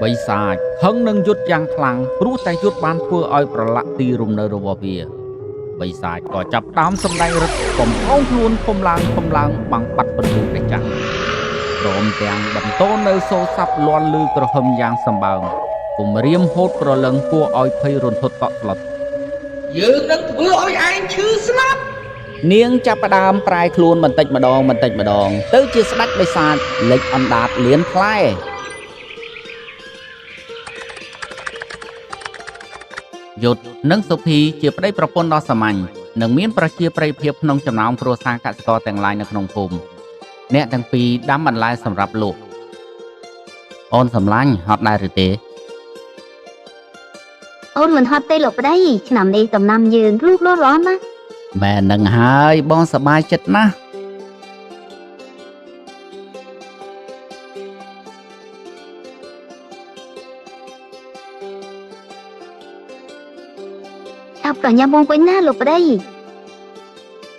បិសាចខឹងនឹងយុទ្ធយ៉ាងខ្លាំងព្រោះតែយុទ្ធបានធ្វើឲ្យប្រឡាក់ទីរំនៅរបស់វាបិសាចក៏ចាប់ផ្ដើមសម្ដែងឫទ្ធិកំផោងខ្លួនធំឡើងធំឡើងបាំងបាត់ពន្លឺព្រះច័ន្ទព្រមទាំងបន្តនៅសូរស័ព្ទលាន់លឺក្រហមយ៉ាងសម្បើមគំរាមហូតប្រលឹងគួរឲ្យភ័យរន្ធត់តក់ស្លុត យើងនឹងធ្វើឲ្យឯងឈឺស្លាប់ នាងចាប់ផ្ដើមប្រែខ្លួនបន្តិចម្ដងបន្តិចម្ដង ទៅជាស្ដេចបិសាចលិចអណ្ដាតលៀនផ្លែយុទ្ធនិងសុភីជាប្តីប្រពន្ធដ៏សាមញ្ញនិងមានប្រជាប្រិយភាពក្នុងចំណោមគ្រួសារកសិករទាំងឡាយនៅក្នុងភូមិអ្នកទាំងពីរដាំបន្លែសម្រាប់លក់អូនសម្លាញ់ហត់ដែរឬទេ អូនមិនហត់ទេលោកប្តីឆ្នាំនេះដំណាំយើងលូតលាស់ល្អណាស់ មែននឹងហើយបងសប្បាយចិត្តណាស់ ឆាប់ប្រញាប់មកវិញណាលោកប្តី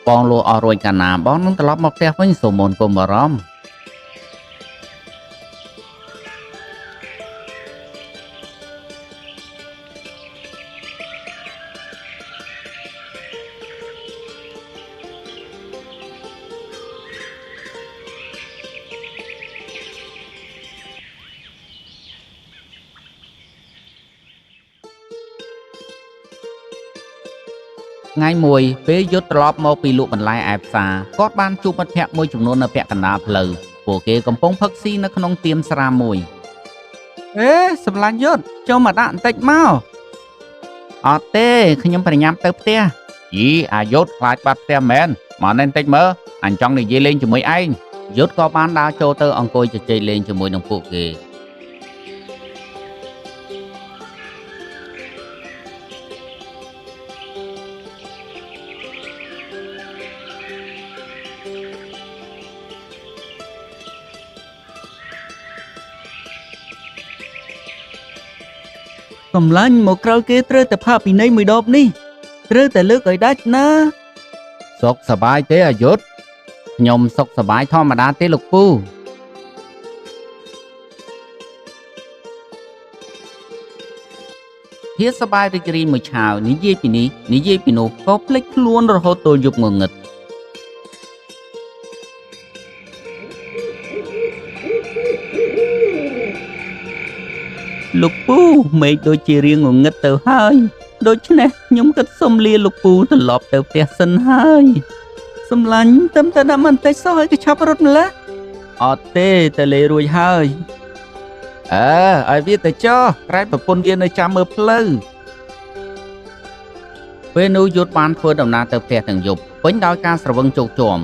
បងលក់អស់រួចកាលណាបងនឹងត្រឡប់មកផ្ទះវិញសូមអូនកុំបារម្ភ ថ្ងៃមួយពេលយុទ្ធត្រឡប់មកពីលក់បន្លែឯផ្សារគាត់បានជួបមិត្តភ័ក្តិមួយចំនួននៅពាក់កណ្ដាលផ្លូវពួកគេកំពុងផឹកស៊ីនៅក្នុងទៀមស្រាមួយអេសម្លាញ់យុទ្ធចូលមកដាក់បន្តិចមកអត់ទេខ្ញុំប្រញាប់ទៅផ្ទះយីអាយុទ្ធខ្លាចបាត់ផ្ទះមែនមកនេះបន្តិចមើលអញចង់និយាយលេងជាមួយឯងយុទ្ធក៏បានដើរចូលទៅអង្គុយជជែកលេងជាមួយនឹងពួកគេ កំឡាញ់មកក្រោយគេត្រូវតែផាកពិន័យមួយដបនេះត្រូវតែលើកឲ្យដាច់ណា សុខសប្បាយទេអាយុទ្ធខ្ញុំសុខសប្បាយធម្មតាទេលោកពូ ភាសប្បាយរីករាយមួយឆាវនិយាយពីនេះនិយាយពីនោះក៏ភ្លេចខ្លួនរហូតទល់យប់ងងឹត លោកពូមេឃដូចជារៀងងងឹតទៅហើយដូច្នេះខ្ញុំគិតសុំលាលោកពូត្រឡប់ទៅផ្ទះសិនហើយសំឡាញ់ត្រឹមតែដាក់បន្តិចសោះឲ្យគេឆាប់រត់ម្ល៉េះអត់ទេតែលេរួចហើយ អើឲ្យវាទៅចោះក្រែងប្រពន្ធវានៅចាំមើលផ្លូវពេលនោះយុទ្ធបានធ្វើដំណើរទៅផ្ទះទាំងយប់ពេញដោយការស្រវឹងជោគជាំ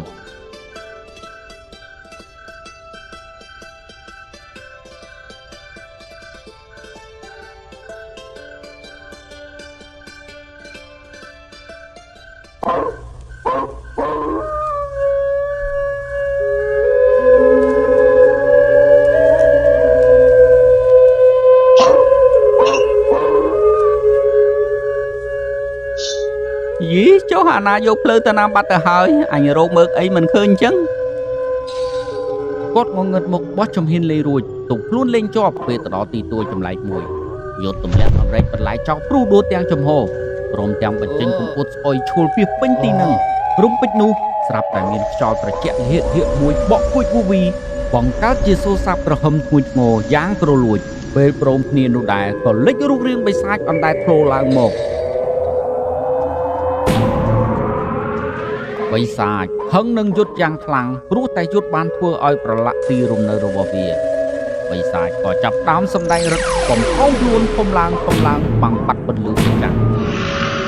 យីចុះអាណាយកផ្លូវទៅណាបាត់ទៅហើយអញរកមើកអីមិនឃើញអញ្ចឹង គាត់ងងឹតមុខបោះជំហានលេងរួចទុកខ្លួនលេងជាប់ពេលទៅដល់ទីទួលចម្លែកមួយយុទ្ធទម្លាក់អម្រែកបន្លែចោលព្រុសដួលទាំងចំហព្រមទាំងបញ្ចេញកម្ពត់ស្អុយឈួលពីពេញទីនឹងរំពេចនោះស្រាប់តែមានខ្យល់ត្រជាក់លៀកហៀកមួយបក់គួចវូវីបង្កើតជាសូរស័ព្ទក្រហមធ្ងន់ធ្ងរយ៉ាងគ្រលួចពេលព្រមគ្នានោះដែរក៏លេចរូបរាងបិសាចអណ្ដែតធ្លោឡើងមក បិសាចខឹងនឹងយុទ្ធយ៉ាងខ្លាំងព្រោះតែយុទ្ធបានធ្វើឲ្យប្រឡាក់ទីរំនៅរបស់វាបិសាចក៏ចាប់ផ្ដើមសម្ដែងឫទ្ធិកំផោងខ្លួនធំឡើងធំឡើងបាំងបាត់ពន្លឺព្រះច័ន្ទ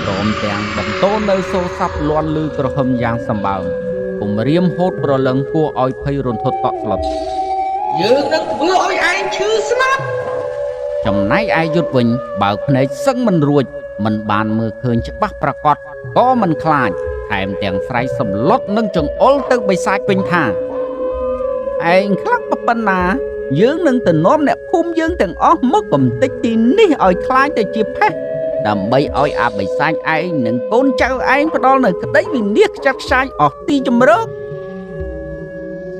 ព្រមទាំងបន្តនៅសូរស័ព្ទលាន់លឺក្រហមយ៉ាងសម្បើមគំរាមហូតប្រលឹងគួរឲ្យភ័យរន្ធត់តក់ស្លុត យើងនឹងធ្វើឲ្យឯងឈឺស្លាប់ ចំណែកឯយុទ្ធវិញបើកភ្នែកសឹងមិនរួចមិនបានមើលឃើញច្បាស់ប្រកបក៏មិនខ្លាចថែមទាំងស្រែកសម្លុតនិងចង្អុលទៅបិសាចវិញថា ឯងខ្លាំងប៉ុណ្ណាយើងនឹងទៅនាំអ្នកភូមិយើងទាំងអស់មកកំទេចទីនេះឲ្យខ្លាចទៅជាផេះដើម្បីឲ្យអាបិសាចឯងនិងកូនចៅឯងផ្ដល់នៅក្តីវិនាសខ្ចាត់ខ្ចាយអស់ទីជម្រក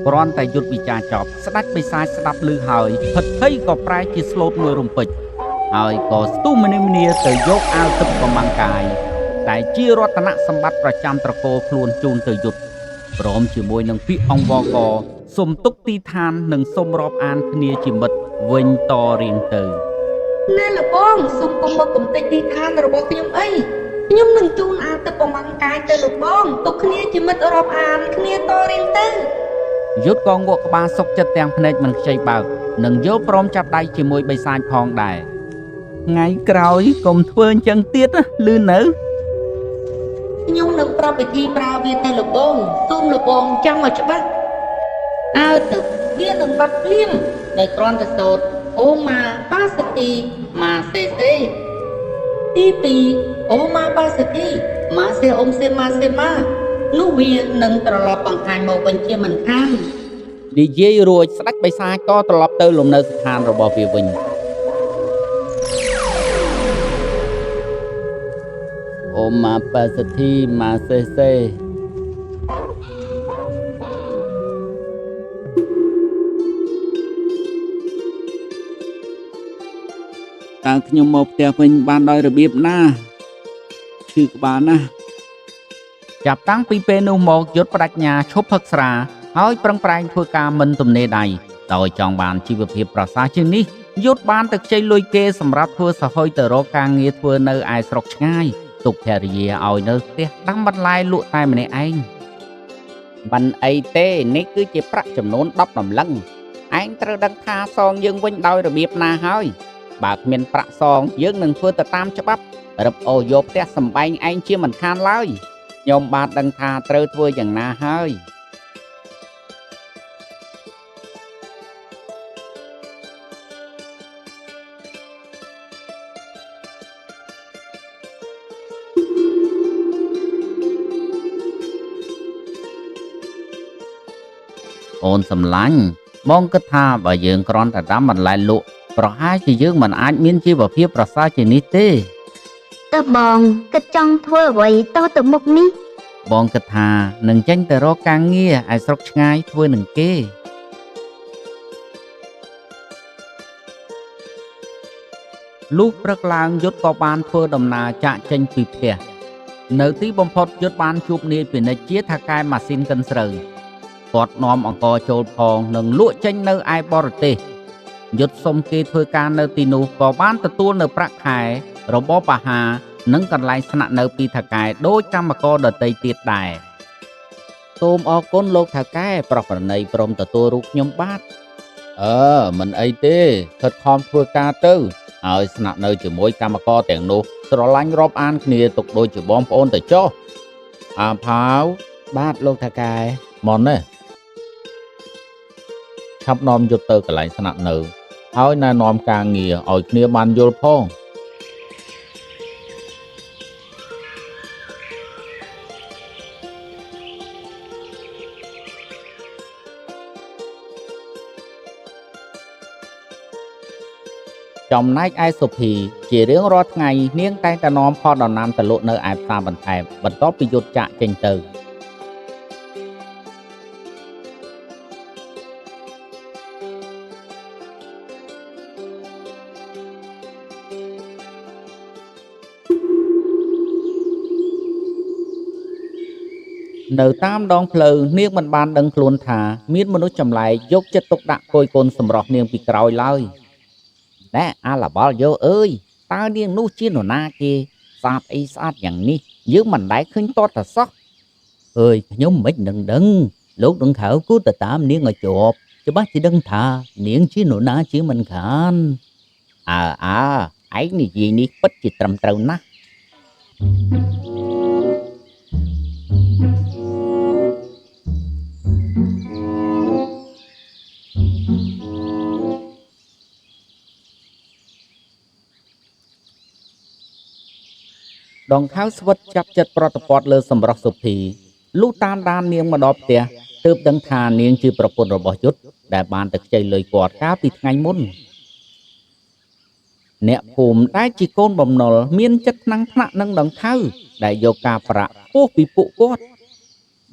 គ្រាន់តែយុទ្ធវិចារចប់ស្ដេចបិសាចស្ដាប់ឮហើយភិតភ័យក៏ប្រែជាស្លូតមួយរំពេចហើយក៏ស្ទុះម្នាក់ម្នាទៅយកអាវទឹកកំបាំងកាយតែជារតនសម្បត្តិប្រចាំត្រកូលខ្លួនជូនទៅយុទ្ធព្រមជាមួយនឹងពាក្យអង្វរករសូមទុកទីឋាននិងសូមរាប់អានគ្នាជាមិត្តវិញតរៀងទៅ ណែលបងសូមកុំមកកំទេចទីឋានរបស់ខ្ញុំអីខ្ញុំនឹងជូនអាវទឹកកំបាំងកាយទៅលោកបងទុកគ្នាជាមិត្តរាប់អានគ្នាតរៀងទៅ យុទ្ធក៏ងក់ក្បាលសុកចិត្តទាំងភ្នែកមិនខ្ចីបើកនិងយល់ព្រមចាប់ដៃជាមួយបិសាចផងដែរថ្ងៃក្រោយកុំធ្វើអញ្ចឹងទៀតណាលឺនៅ ខ្ញុំនឹងប្រាប់វិធីប្រើវាទៅលោកបងសូមលោកបងចាំឲ្យច្បាស់អើទឹកវានឹងបាត់ភ្លាមដោយគ្រាន់តែសូត្រអូម៉ាបាសទីម៉ាសេសេទី2អូម៉ាបាសទីម៉ាសេអ៊ុំសេម៉ាសេម៉ានោះវានឹងត្រឡប់បង្ហាញមកវិញជាមិនខាន និយាយរួចស្ដេចបិសាចក៏ត្រឡប់ទៅលំនៅស្ថានរបស់វាវិញអូម៉ាបាសធីម៉ាសេសេតើខ្ញុំមកផ្ទះវិញបានដោយរបៀបណាឈឺក្បាលណាស់ចាប់តាំងពីពេលនោះមកយុទ្ធបដិញ្ញាឈប់ផឹកស្រាហើយប្រឹងប្រែងធ្វើការមិនទំនេរដៃដោយចង់បានជីវភាពប្រសើរជាងនេះយុទ្ធបានទៅខ្ចីលុយគេសម្រាប់ធ្វើសហុយទៅរកការងារធ្វើនៅឯស្រុកឆ្ងាយទុកភរិយាឲ្យនៅផ្ទះដាំបន្លែលក់តែម្នាក់ឯងមិនអីទេនេះគឺជាប្រាក់ចំនួន10តម្លឹងឯងត្រូវដឹងថាសងយើងវិញដោយរបៀបណាហើយបើគ្មានប្រាក់សងយើងនឹងធ្វើទៅតាមច្បាប់រឹបអូសយកផ្ទះសម្បែងឯងជាមិនខានឡើយខ្ញុំបាទដឹងថាត្រូវធ្វើយ៉ាងណាហើយអូនសម្លាញ់បងគិតថាបើយើងគ្រាន់តែដាំបន្លែលក់ប្រហែលជាយើងមិនអាចមានជីវភាពប្រសើរជាងនេះទេ តើបងគិតចង់ធ្វើអ្វីតទៅមុខនេះ បងគិតថានឹងចេញទៅរកការងារឯស្រុកឆ្ងាយធ្វើនឹងគេលុះព្រឹកឡើងយុទ្ធក៏បានធ្វើដំណើរចាកចេញពីផ្ទះនៅទីបំផុតយុទ្ធបានជួបនាយពាណិជ្ជជាថៅកែម៉ាស៊ីនកិនស្រូវគាត់នាំអង្ករចូលផងនិងលក់ចេញនៅឯបរទេសយុទ្ធសុំគេធ្វើការនៅទីនោះក៏បានទទួលនៅប្រាក់ខែរបបអាហារនិងកន្លែងស្នាក់នៅពីថៅកែដោយកម្មករដទៃទៀតដែរសូមអរគុណលោកថៅកែប្រោះប្រណីព្រមទទួលរូបខ្ញុំបាទមិនអីទេខិតខំធ្វើការទៅហើយស្នាក់នៅជាមួយកម្មករទាំងនោះស្រឡាញ់រាប់អានគ្នាទុកដូចជាបងប្អូនទៅចុះអាផាវ បាទលោកថៅកែ មកនេះឆាប់នាំយុទ្ធទៅកន្លែងស្នាក់នៅហើយណែនាំការងារឲ្យគ្នាបានយល់ផង ចំណែកឯសុភីជារៀងរាល់ថ្ងៃនាងតែងតែនាំផលដំណាំទៅលក់នៅឯផ្សារបន្ថែមបន្ទាប់ពីយុទ្ធចាក់ចេញទៅនៅតាមដងផ្លូវនាងមិនបានដឹងខ្លួនថាមានមនុស្សចម្លែកយកចិត្តទុកដាក់គយគន់សម្រស់នាងពីក្រោយឡើយណែអាឡបល់យោអើយតើនាងនោះជានរណាគេស្អាតអីស្អាតយ៉ាងនេះយើងមិនដែលឃើញតតសោះ អើយខ្ញុំមិននឹងដឹងលោកដង្ខៅគួរទៅតាមនាងឲ្យជាប់ច្បាស់ជាដឹងថានាងជានរណាជាមិនខាន អើអើឯងនិយាយនេះពិតជាត្រឹមត្រូវណាស់ដង្ខៅស្វិតចាប់ចិត្តប្រតិព័ទ្ធលើសម្រស់សុភីលុះតាមដាននាងមកដល់ផ្ទះទើបដឹងថានាងជាប្រពន្ធរបស់យុទ្ធដែលបានទៅខ្ចីលុយគាត់កាលពីថ្ងៃមុនអ្នកភូមិដែលជាកូនបំណុលមានចិត្តថ្នាំងថ្នាក់នឹងដង្ខៅដែលយកការប្រាក់ពោះពីពួកគាត់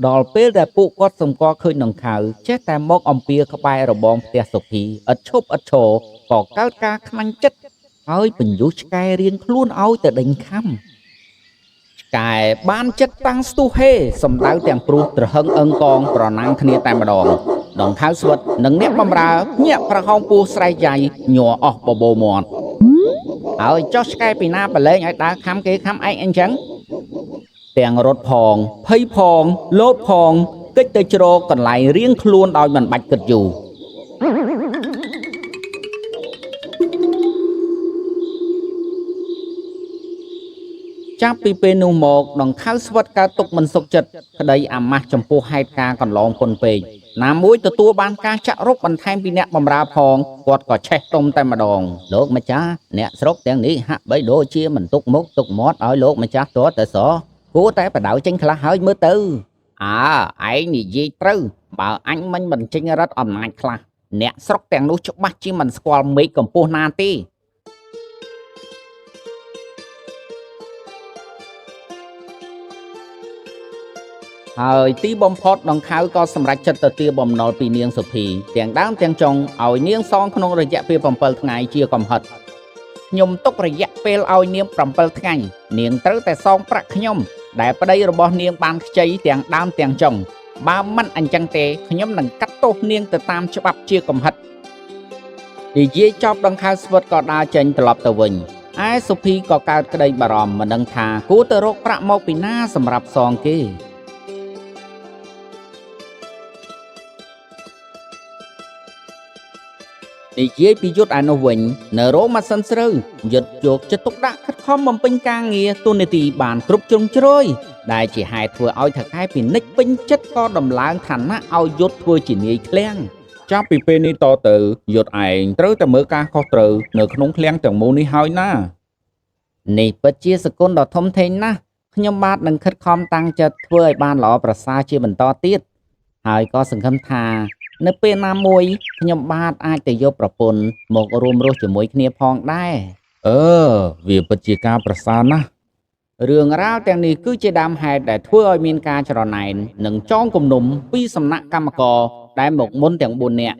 ដល់ពេលដែលពួកគាត់សម្គាល់ឃើញដង្ខៅចេះតែមកអំពាក្បែររបងផ្ទះសុភីឥតឈប់ឥតឈរក៏កើតការខ្លាញ់ចិត្តហើយបញ្យុះឆ្កែរៀងខ្លួនឲ្យទៅដេញខំឆ្កែបានចិត្តតាំងស្ទុះហេសំដៅទាំងព្រុសត្រហឹងអឹងកងប្រណាំងគ្នាតែម្ដងដង្ខៅស្វិតនិងអ្នកបំរើញាក់ប្រហោងពោះស្រែកយ៉ៃញ័រអស់បបោមាត់ហើយចោះឆ្កែពីណាប្រឡែងឲ្យដើរខំគេខំឯងអញ្ចឹងទាំងរត់ផងភ័យផងលោតផងកិច្ចទៅជ្រកកន្លែងរៀងខ្លួនដោយមិនបាច់គិតយូរចាប់ពីពេលនោះមកដង្ខៅស្វិតកើតទុកមិនសុខចិត្តក្តីអាម៉ាស់ចំពោះហេតុការណ៍កន្លងពុនពេកណាមួយទទួលបានការចាក់រុកបន្ថែមពីអ្នកបម្រើផងគាត់ក៏ឆេះទុំតែម្ដងលោកម្ចាស់អ្នកស្រុកទាំងនេះហាក់បីដូចជាមិនទុកមុខទុកមាត់ឲ្យលោកម្ចាស់ទាល់តែសោះគួរតែបដៅចេញខ្លះហើយមើលទៅអើឯងនិយាយត្រូវបើអញមិនបញ្ចេញរដ្ឋអំណាចខ្លះអ្នកស្រុកទាំងនោះច្បាស់ជាមិនស្គាល់មេឃកម្ពស់ណាទេហើយទីបំផុតដង្ខៅក៏សម្រេចចិត្តទៅទារបំណុលពីនាងសុភីទាំងដើមទាំងចុងឲ្យនាងសងក្នុងរយៈពេល7ថ្ងៃជាកំហិតខ្ញុំទុករយៈពេលឲ្យនាង7ថ្ងៃនាងត្រូវតែសងប្រាក់ខ្ញុំដែលប្តីរបស់នាងបានខ្ចីទាំងដើមទាំងចុងបើមិនអញ្ចឹងទេខ្ញុំនឹងកាត់ទោសនាងទៅតាមច្បាប់ជាកំហិតនិយាយចប់ដង្ខៅស្វិតក៏ដើរចេញត្រឡប់ទៅវិញឯសុភីក៏កើតក្តីបារម្ភមិនដឹងថាគួរទៅរកប្រាក់មកពីណាសម្រាប់សងគេនិយាយពីយុទ្ធឯនោះវិញនៅរោងម៉ាស៊ីនស្រូវយុទ្ធយកចិត្តទុកដាក់ខិតខំបំពេញការងារទូនាទីបានគ្រប់ជ្រុងជ្រោយដែលជាហេតុធ្វើឲ្យថៅកែពិនិត្យពេញចិត្តក៏ដំឡើងឋានៈឲ្យយុទ្ធធ្វើជានាយឃ្លាំងចាប់ពីពេលនេះតទៅយុទ្ធឯងត្រូវតែមើលការខុសត្រូវនៅក្នុងឃ្លាំងទាំងមូលនេះហើយណានេះពិតជាសគុណដ៏ធំធេងណាស់ខ្ញុំបាទនឹងខិតខំតាំងចិត្តធ្វើឲ្យបានល្អប្រសើរជាបន្តទៀតហើយក៏សង្ឃឹមថានៅពេលណាមួយខ្ញុំបាទអាចទៅយកប្រពន្ធមករួមរស់ជាមួយគ្នាផងដែរអឺវាពិតជាការប្រសើរណាស់រឿងរ៉ាវទាំងនេះគឺជាដើមហេតុដែលធ្វើឲ្យមានការច្រណែននិងចងគំនុំពីសំណាក់កម្មករដែលមកមុនទាំង4នាក់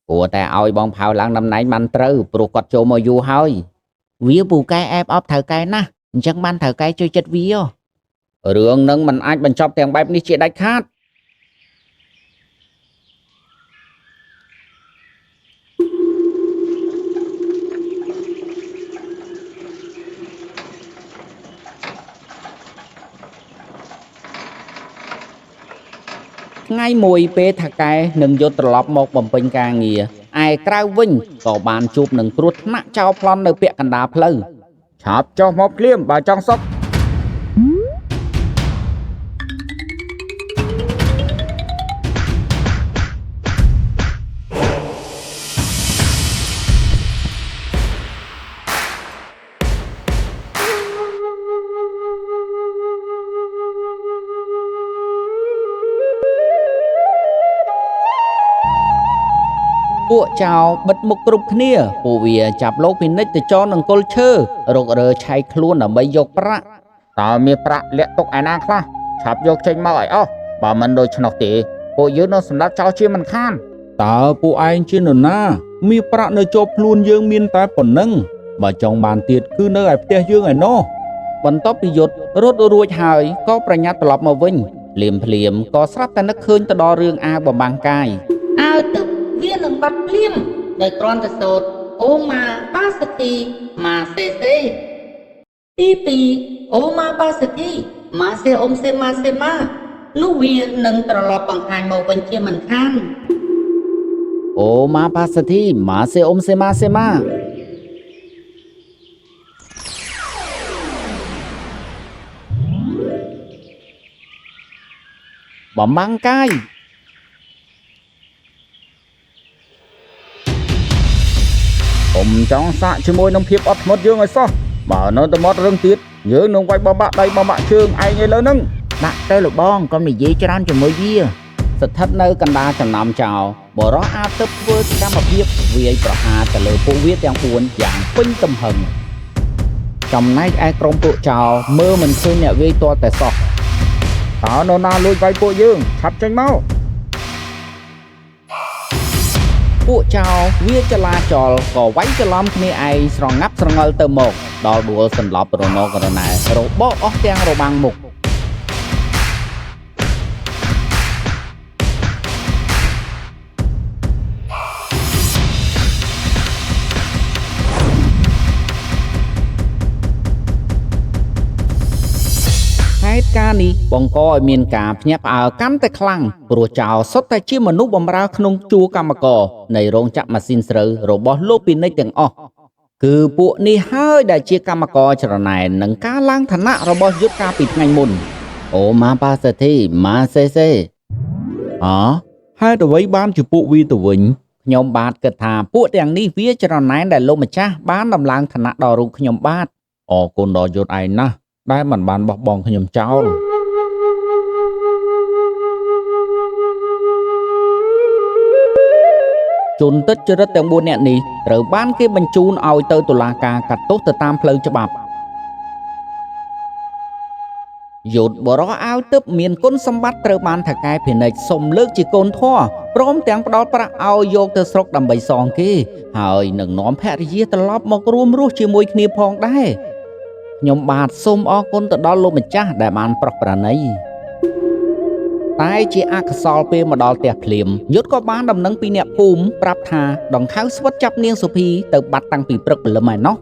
គួរតែឲ្យបងផៅឡើងតំណែងបានត្រូវព្រោះគាត់ចូលមកយូរហើយវាពូកែអែបអបថៅកែណាស់អញ្ចឹងបានថៅកែជួយចិត្តវារឿងនឹងមិនអាចបញ្ចប់ទាំងបែបនេះជាដាច់ខាតថ្ងៃមួយពេលថៅកែនឹងយកត្រឡប់មកបំពេញការងារឯក្រៅវិញក៏បានជួបនឹងគ្រោះថ្នាក់ចោលប្លន់នៅពាក់កណ្ដាលផ្លូវឆាប់ចុះមកភ្លាមបើចង់សុខពួកចោរបិទមុខគ្រប់គ្នាពួកវាចាប់លោកពិនិត្យទៅចងនឹងគល់ឈើរករើឆែកខ្លួនដើម្បីយកប្រាក់តើមានប្រាក់លាក់ទុកឯណាខ្លះឆាប់យកចេញមកឲ្យអស់បើមិនដូច្នោះទេពួកយើងនឹងសម្លាប់ចោលជាមិនខានតើពួកឯងជានរណាមានប្រាក់នៅជាប់ខ្លួនយើងមានតែប៉ុណ្ណឹងបើចង់បានទៀតគឺនៅឯផ្ទះយើងឯណោះបន្ទាប់ពីយុទ្ធរត់រួចហើយក៏ប្រញាប់ត្រឡប់មកវិញភ្លាមភ្លាមក៏ស្រាប់តែនឹកឃើញទៅដល់រឿងអាវបំបាំងកាយអើទៅវានឹងបាត់ភ្លាមដោយគ្រាន់តែសូត្រអូម៉ាបាសទីម៉ាសេសេទី2អូម៉ាបាសទីម៉ាសេអ៊ុំសេម៉ាសេម៉ានោះវានឹងត្រឡប់បង្ហាញមកវិញជាមិនខានអូម៉ាបាសទីម៉ាសេអ៊ុំសេម៉ាសេម៉ាបំបាំងកាយ ខ្ញុំចង់សាកជាមួយនឹងភាពអត់ធ្មត់យើងឲ្យសោះបើនៅតែមាត់រឿងទៀតយើងនឹងវាយបំបាក់ដៃបំបាក់ជើងឯងឥឡូវហ្នឹងដាក់ទៅលបងកុំនិយាយច្រើនជាមួយវាស្ថិតនៅកណ្ដាលចំណោមចោលបរោះអាទិបធ្វើសកម្មភាពវាយប្រហារទៅលើពួកវាទាំង4យ៉ាងពេញទំហឹងចំណែកឯក្រុមពួកចោលមើលមិនឃើញអ្នកវាយទាល់តែសោះ តើនរណាលួចវាយពួកយើងឆាប់ចេញមក ពួកចោរវាចលាចលក៏វាយច្រឡំគ្នាឯងស្រងាប់ស្រងល់ទៅមកដល់ដួលសន្លប់រណករណែរបកអស់ទាំងរបាំងមុខ ហេតុការណ៍នេះបង្កឲ្យមានការភ្ញាក់ផ្អើលកាន់តែខ្លាំងព្រោះចោរសុទ្ធតែជាមនុស្សបម្រើក្នុងជួរកម្មករនៃរោងចក្រម៉ាស៊ីនស្រូវរបស់លោកពាណិជ្ជទាំងអស់គឺពួកនេះហើយដែលជាកម្មករច្រណែននឹងការឡើងឋានៈរបស់យុទ្ធកាលពីថ្ងៃមុនអូម៉ាប៉ាសេធីម៉ាសេសេ អហេតុអ្វីបានជាពួកវាទៅវិញ ខ្ញុំបាទគិតថាពួកទាំងនេះវាច្រណែនដែលលោកម្ចាស់បានដំឡើងឋានៈដល់រូបខ្ញុំបាទ អរគុណដល់យុទ្ធឯងណាស់ដែលមិនបានបោះបង់ខ្ញុំចោល ជនទុច្ចរិតទាំង4នាក់នេះត្រូវបានគេបញ្ជូនឲ្យទៅតុលាការកាត់ទោសទៅតាមផ្លូវច្បាប់យុទ្ធបរោះអាវទិបមានគុណសម្បត្តិត្រូវបានថៅកែពាណិជ្ជសុំលើកជាកូនធម៌ព្រមទាំងផ្ដល់ប្រាក់ឲ្យយកទៅស្រុកដើម្បីសងគេហើយនឹងនាំភរិយាត្រឡប់មករួមរស់ជាមួយគ្នាផងដែរខ្ញុំបាទសូមអរគុណទៅដល់លោកម្ចាស់ដែលបានប្រោះប្រាណីតែជាអកុសលពេលមកដល់ផ្ទះភ្លាមយុទ្ធក៏បានដំណឹងពីអ្នកភូមិប្រាប់ថាដង្ខៅស្វិតចាប់នាងសុភីទៅបាត់តាំងពីព្រឹកព្រលឹមឯណោះ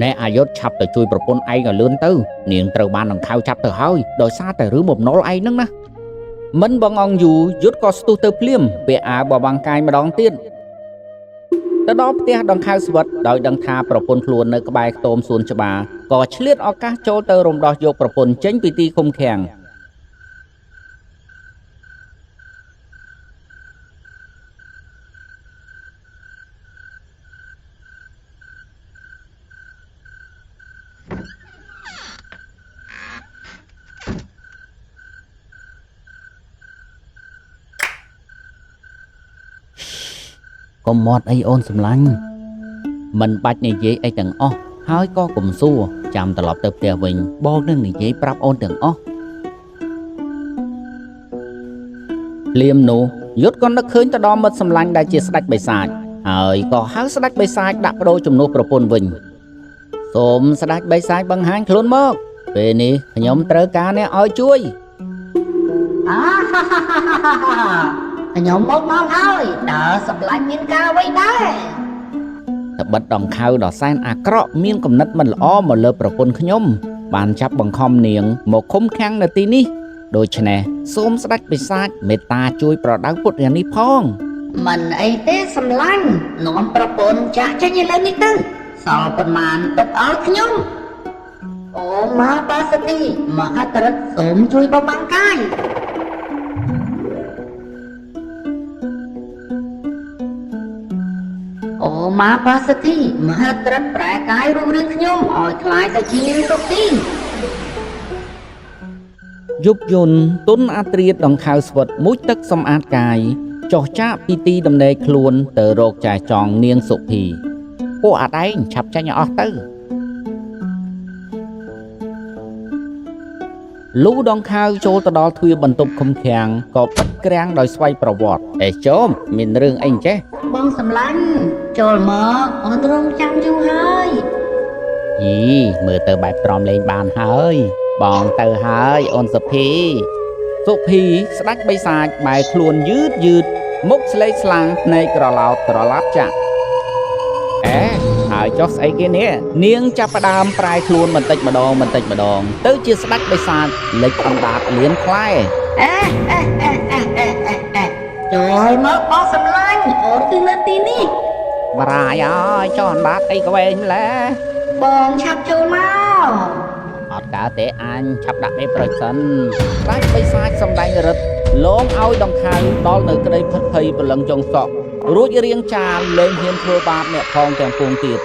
ណែអាយុទ្ធឆាប់ទៅជួយប្រពន្ធឯងឲ្យលឿនទៅនាងត្រូវបានដង្ខៅចាប់ទៅហើយដោយសារតែរឿងបំណុលឯងហ្នឹងណាមិនបងអងយូរយុទ្ធក៏ស្ទុះទៅភ្លាមពាក់អាវបបាំងកាយម្ដងទៀតទៅដល់ផ្ទះដង្ខៅស្វិតដោយដឹងថាប្រពន្ធខ្លួននៅក្បែរខ្ទមសួនច្បារក៏ឆ្លៀតឱកាសចូលទៅរំដោះយកប្រពន្ធចេញពីទីឃុំឃាំង កុំមាត់អីអូនសម្លាញ់មិនបាច់និយាយអីទាំងអស់ហើយក៏កុំសួរចាំត្រឡប់ទៅផ្ទះវិញបងនឹងនិយាយប្រាប់អូនទាំងអស់ភ្លាមនោះយុទ្ធក៏នឹកឃើញទៅដល់មិត្តសម្លាញ់ដែលជាស្ដេចបិសាចហើយក៏ហៅស្ដេចបិសាចដាក់ប្ដូរជំនួសប្រពន្ធវិញសូមស្ដេចបិសាចបង្ហាញខ្លួនមកពេលនេះខ្ញុំត្រូវការអ្នកឲ្យជួយ អាហាហាហាហាហាខ្ញុំមកដល់ហើយតើសម្លាញ់មានការអ្វីដែរ ត្បិតដង្ខៅដ៏សែនអាក្រក់មានគំនិតមិនល្អមកលើប្រពន្ធខ្ញុំបានចាប់បង្ខំនាងមកឃុំឃាំងនៅទីនេះដូច្នេះសូមស្ដេចបិសាចមេត្តាជួយប្រដៅពុទ្ធយ៉ាងនេះផង មិនអីទេសម្លាញ់នាំប្រពន្ធចាក់ចេញឥឡូវនេះទៅសល់ប៉ុន្មានទុកឲ្យខ្ញុំអូម៉ាបាសទីមហត្តរិទ្ធសូមជួយបំបាំងកាយអូម៉ាបាសទីមហត្តរិទ្ធប្រែកាយរូបរាងខ្ញុំឲ្យក្លាយទៅជានាងសុភី យប់យន្តទុនអាត្រាតដង្ខៅស្វិតមុជទឹកសម្អាតកាយចុះចាកពីទីដំណេកខ្លួនទៅរកចែចង់នាងសុភីពួកអាដែងឆាប់ចេញឲ្យអស់ទៅលូដង្ខៅចូលទៅដល់ទ្វារបន្ទប់ឃុំឃាំងក៏បិទក្រាំងដោយស្វ័យប្រវត្តិអេចោមមានរឿងអីចេះ បងសម្លាញ់ចូលមកអូនរងចាំយូរហើយ យីមើលទៅបែបទ្រាំលេងបានហើយបងទៅហើយអូនសុភីសុភីស្ដេចបិសាចបែរខ្លួនយឺតយឺតមុខស្លេកស្លាំងភ្នែកក្រឡោតក្រឡាប់ចាក់អេហើយចុះស្អីគេនេះនាងចាប់ផ្ដើមប្រែខ្លួនបន្តិចម្ដងបន្តិចម្ដងទៅជាស្ដេចបិសាចលិចអណ្ដាតលៀនផ្លែ អេអេអេអេអេអេអេចូលមកបងសម្លាញ់អូនគឺនៅទីនេះ បារាយអើយចុះអណ្ដាតអីក៏វែងម្ល៉េះ បងឆាប់ចូលមក អត់កើតទេអញឆាប់ដាក់មេប្រុចសិនស្ដេចបិសាចសម្ដែងរិទ្ធលងឲ្យដង្ខៅដល់នៅក្តីភិតភ័យព្រលឹងចុងសក់រួចរៀងចាលលែងហ៊ានធ្វើបាបអ្នកផងទាំងពួងទៀត